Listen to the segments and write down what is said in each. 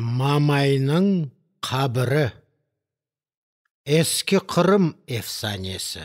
Mamaynıñ qabiri. Eski Qırım efsanesi.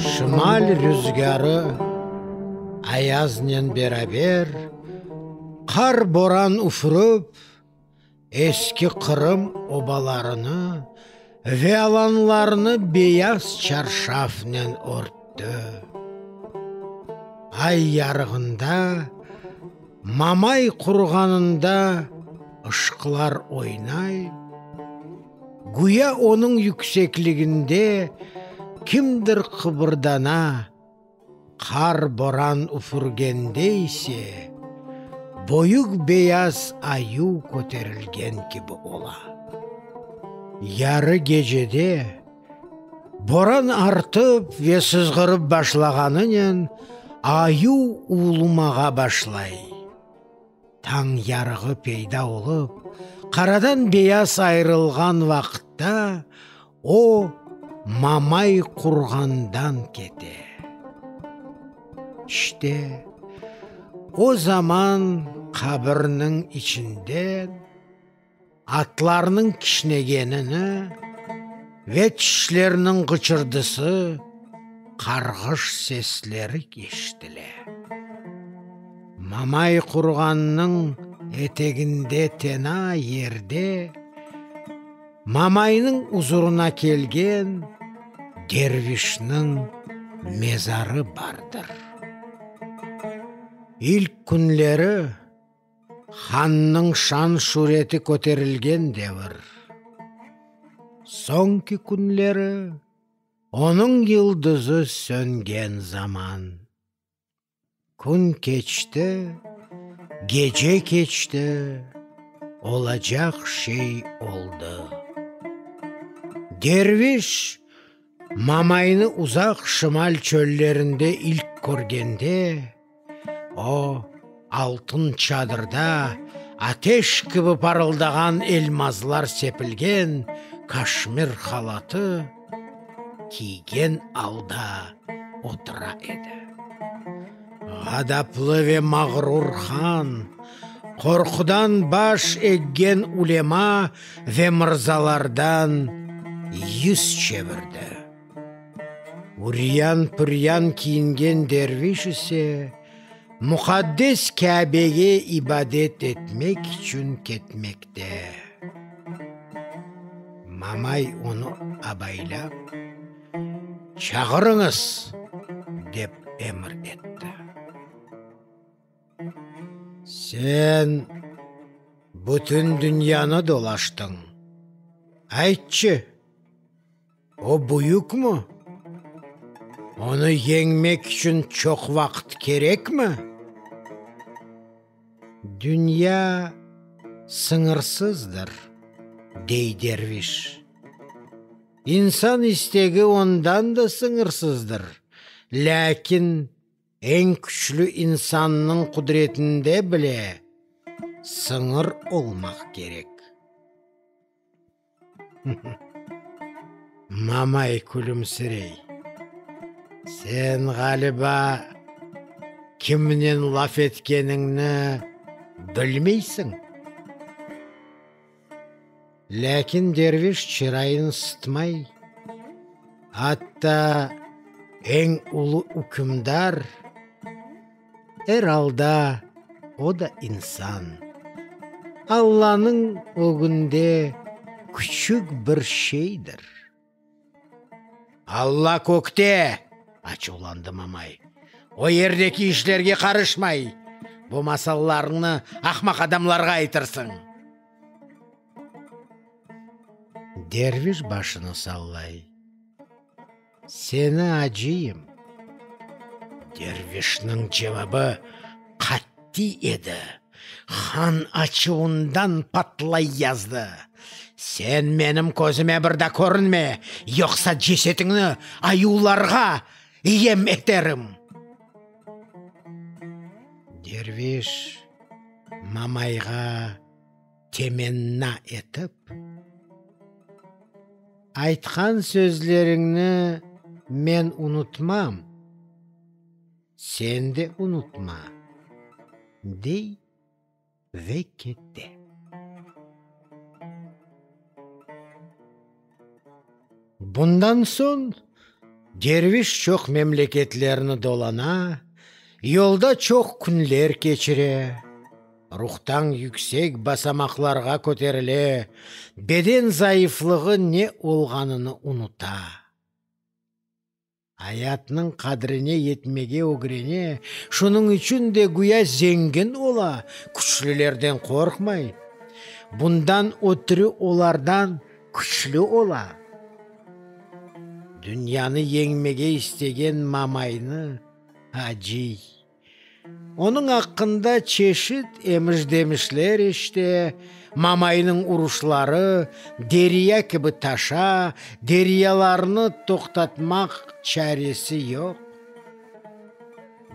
Şimal rüzgârı ayaznen beraber qar-boran üfürip, Eski Qırım obalarını ve alanlarını beyaz çarşafnen örtti. Ay yarığında Mamay qurğanında ışıqlar oynay, güya onıñ yüksekliginde kimdir qıbırdana, Qar-boran üfürgende ise, böyük beyaz ayuv köterilgen kibi ola. Yarı gecede, boran artıp ve sızğırıp başlağanınen, ayuv ulumağa başlay. Tañ yarığı peyda olıp, qaradan beyaz ayırılğan vaqıtta, o, Mamay qurğandan kete. İşte, o zaman qabirniñ içinden atlarnıñ kişnegenini ve tişlerniñ ğıçırdısı, qarğış sesleri eşitile. Mamay qurğannıñ eteginde tena yerde Mamaynıñ uzurına kelgen dervişniñ mezarı bardır. İlk künleri hannıñ şan-şüreti köterilgen devir. Soñki künleri onıñ yıldızı söngen zaman. Kün keçti, gece keçti, olacaq şey oldı. Derviş Mamaynı uzaq şimal çöllerinde ilk körgende, o, altın çadırda ateş kibi parıldağan elmazlar sepilgen kaşmir halatı kiygen alda otura edi. Ğadaplı ve mağrur han, qorqudan baş eggen ulema ve mırzalardan yüz çevirdi. Üryan-püryan kiyingen derviş ise muqaddes Kâbege ibadet etmek içün ketmekte. Mamay onı abaylap, Çağırıñız! dep emir etti. Sen bütün dünyanı dolaştıñ. Aytçı, o büyükmi? Onı yeñmek içün çoq vaqıt kerekmi? Dünya sıñırsızdır, dey derviş. İnsan istegi ondan da sıñırsızdır, lâkin eñ küçlü insannıñ qudretinde bile sıñır olmaq kerek. Mamay külümsirey. Sen, ğaliba, kimnen laf etkeniñni bilmeysiñ? Lâkin derviş çırayını sıtmay, atta eñ ulu ükümdar, er alda o da insan, Allanıñ ögünde küçük bir şeydir. Alla kökte! açuvlandı Mamay. O yerdeki işlerge qarışmay, bu masallarıñnı ahmaq adamlarğa aytırsıñ. Derviş başını sallay. Seni acıyım. Dervişniñ cevabı qattiy edi. Han açuvından patlay yazdı. Sen menim közüme bir daa körünme, yoqsa cesetiñni ayuvlarğa yem eterim! Derviş Mamayğa. Temenna etip, Aytqan sözleriñni men unutmam, sen de unutma, dey ve kete. Bundan soñ derviş çoq memleketlerni dolana, yolda çoq künler keçire, ruhtan yüksek basamaqlarğa köterile, beden zayıflığı ne olğanını unuta. Ayatnıñ qadrine yetmege ögrene, şunıñ içün de güya zengin ola, küçlülerden qorqmay. Bundan ötrü olardan küçlü ola. Dünyanı yeñmege istegen Mamaynı acıy. Onıñ aqqında çeşit emiş-demişler eşite, Mamaynıñ uruşları derya kibi taşa, deryalarnı toqtatmaq çaresi yoq.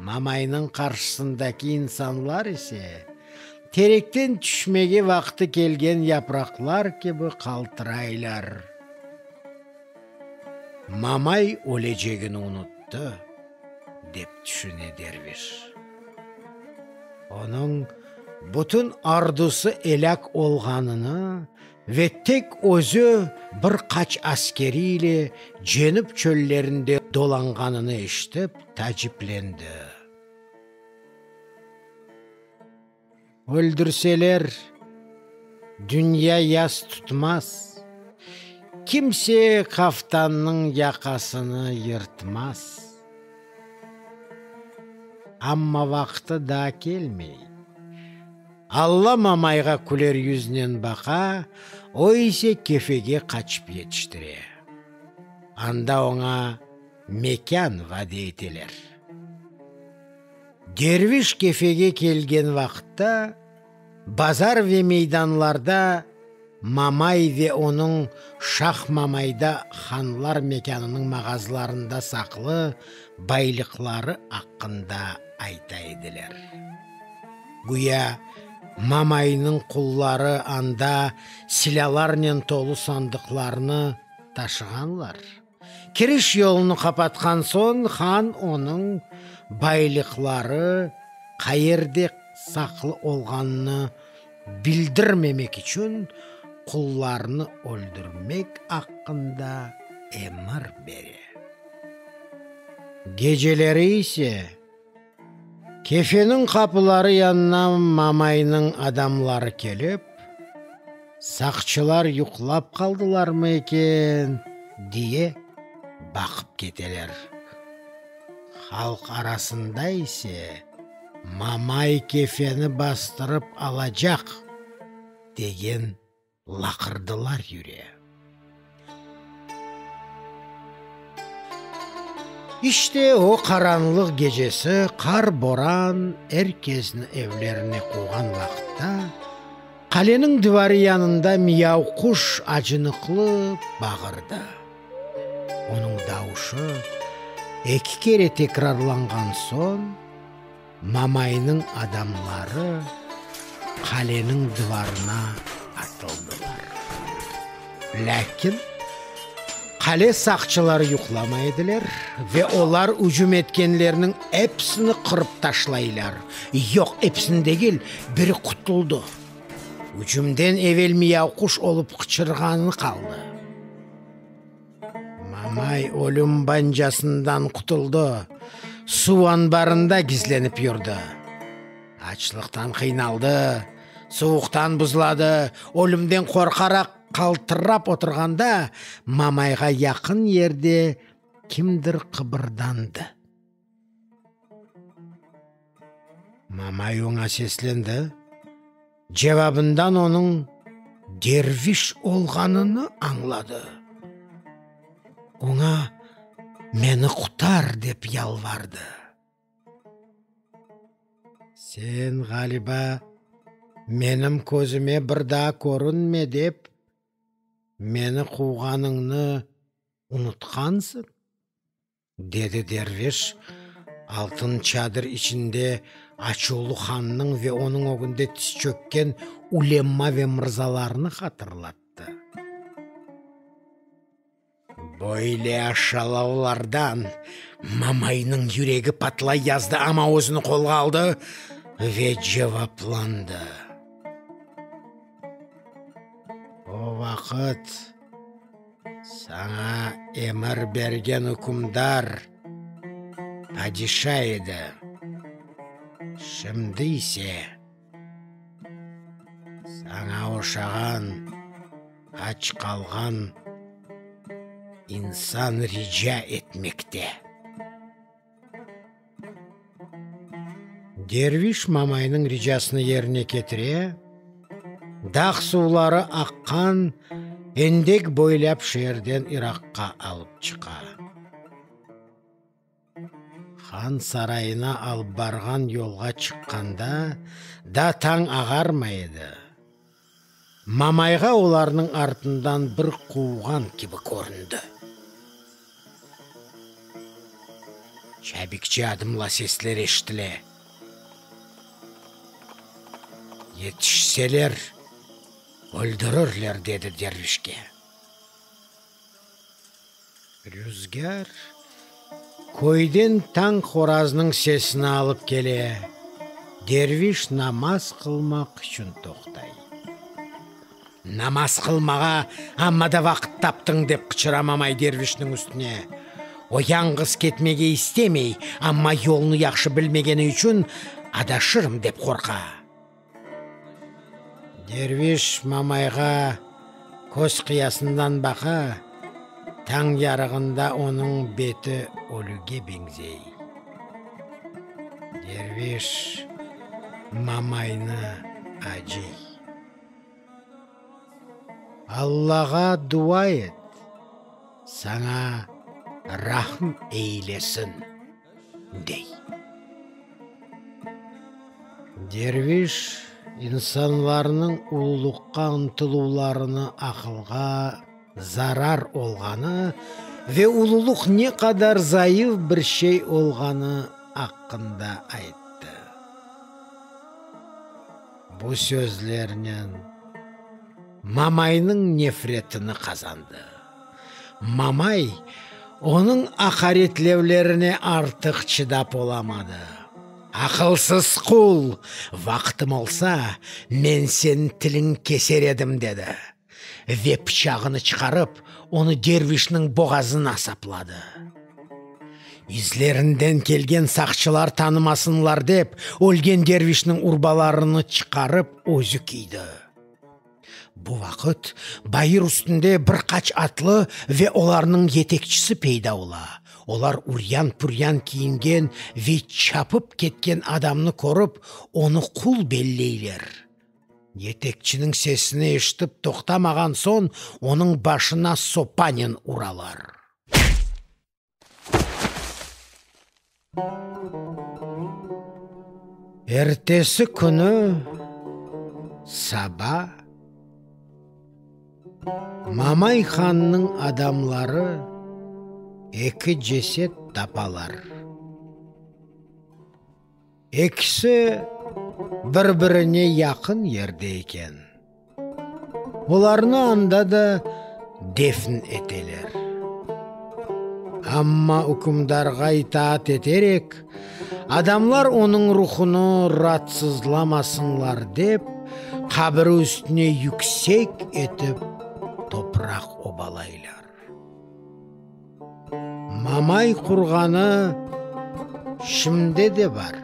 Mamaynıñ qarşısındaki insanlar ise, terekten tüşmege vaqtı kelgen yapraqlar kibi qaltıraylar. Mamay ölecegini unuttı, dep tüşüne derviş. Onıñ bütün ordusı elâk olğanını ve tek özü bir qaç askeri ile cenüp çöllerinde dolanğanını eşitip taciplendi. Öldürseler, dünya yas tutmaz, Kimse qaftannıñ yaqasını yırtmaz. Amma vaqtı daa kelmey. Alla Mamayğa küler yüznen baqa, o ise Kefege qaçıp yetiştire. Anda oña mekân vade eteler. Derviş Kefege kelgen vaqıtta, bazar ve meydanlarda Mamay ve onıñ Şah Mamayda hanlar mekânınıñ mağazlarında saqlı baylıqları aqqında ayta ediler. Güya Mamaynıñ qulları anda silâlarnen tolu sandıqlarnı taşığanlar. Kiriş yolunı qapatqan soñ, han onıñ baylıqları qayerde saqlı olğanını bildirmemek içün qullarnı öldürmek aqqında emir bere. Geceleri ise Kefeniñ qapıları yanına Mamaynıñ adamları kelip, saqçılar yuqlap qaldılarmı eken, diye baqıp keteler. Halq arasında ise, Mamay Kefeni bastırıp alacaq, degen laqırdılar yüre. İşte o qaranlıq gecesi qar-boran er kesni evlerine quvğan vaqıtta, qaleniñ divarı yanında Miyavquş acınıqlı bağırdı. Onıñ davuşı eki kere tekrarlanğan soñ, Mamaynıñ adamları qaleniñ dıvarına atıldılar. Lâkin qale saqçıları yuqlamay ediler ve olar ücüm etkenlerniñ episini qırıp taşlaylar. Yoq, episini degil, biri qutuldı. Ücümden evel Miyavquş olıp qıçırğanı qaldı. Mamay ölüm bancasından qutuldı, suv anbarında gizlenip yurdi. Açlıqtan qıynaldı, suvuqtan buzladı, ölümden qorqaraq qaltırap oturğanda, Mamayğa yaqın yerde kimdir qıbırdandı. Mamay oña seslendi. Cevabından onıñ derviş olğanını añladı. Oña meni qutar dep yalvardı. Sen, ğaliba, menim közüme bir daa körünme dep, meni quvğanıñnı unutqansıñ? Dedi derviş, altın çadır içinde. Açuvlı hannıñ ve onıñ ögünde tiz çökken ulemma ve mırzalarnı hatırlattı. Böyle aşalavlardan Mamaynıñ yüregi patlay yazdı, amma özüni qolğa aldı ve cevaplandı. O vaqıt saña emir bergen ükümdar padişa edi, şimdi ise saña oşağan aç qalğan insan rica etmekte. Derviş Mamaynıñ ricasını yerine ketire, dağ suvları aqqan endek boylap şeerden iraqqa alıp çıqa. Han sarayına alıp barğan yolğa çıqqanda, daa tañ ağarmay edi. Mamayğa olarnıñ artından bir quvğan kibi köründi. Çabikçe adımla sesler eşitile. Yetişseler, öldürirler, dedi dervişke. Rüzgâr köyden tañ horaznıñ sesini alıp kele, derviş namaz qılmaq içün toqtay. Namaz qılmağa amma da vaqıt taptıñ, dep qıçıra Mamay dervişniñ üstüne. O yañğız ketmege istemey, amma yolnı yahşı bilmegeni içün adaşırım dep qorqa. Derviş Mamayğa köz qıyasından baqa, tañ yarığında onıñ beti ölüge beñzey. Derviş Mamaynı acıy. Allağa dua et, saña rahm eylesin, dey. Derviş insanlarnıñ ululıqqa ıntıluvlarını aqılğa zarar olğanı ve ululıq ne qadar zayıf bir şey olğanı aqqında ayttı. Bu sözlernen Mamaynıñ nefretini qazandı. Mamay onıñ aqaretlevlerine artıq çıdap olamadı. Aqılsız qul, vaqtım olsa, men seniñ tiliñ keser edim, dedi ve pıçağını çıqarıp, onı dervişniñ boğazına sapladı. İzlerinden kelgen saqçılar tanımasınlar dep, ölgen dervişniñ urbalarını çıqarıp, özü kiydi. Bu vaqıt bayır üstünde bir qaç atlı ve olarnıñ yetekçisi peyda ola. Olar uryan-puryan kiyingen ve çapıp ketken adamnı körip, onı qul belleyler. Yetekçiniñ sesini eşitip toqtamağan soñ, onıñ başına sopanen uralar. Ertesi künü saba Mamay hannıñ adamları eki ceset tapalar. Ekisi bir-birine yaqın yerde eken. Olarnı anda da defn eteler. Amma ükümdarğa itaat eterek, adamlar onıñ ruhunı raatsızlamasınlar dep, qabiri üstüne yüksek etip topraq obalaylar. Mamay qurğanı şimdi de bar.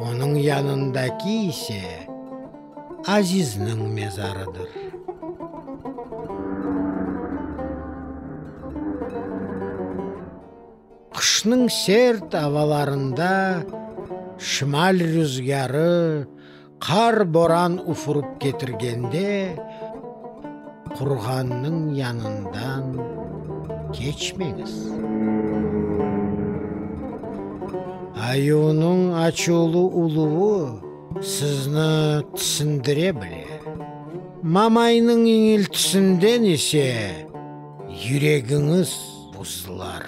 Onıñ yanındaki ise Azizniñ mezarıdır. Qışnıñ sert avalarında şimal rüzgârı qar-boran ufurıp ketirgende, qurğannıñ yanından keçmeñiz. Ayuvnıñ açuvlı uluvı sizni tisindire bile, mamaynıñ iñiltisinden ise yüregiñiz buzlar.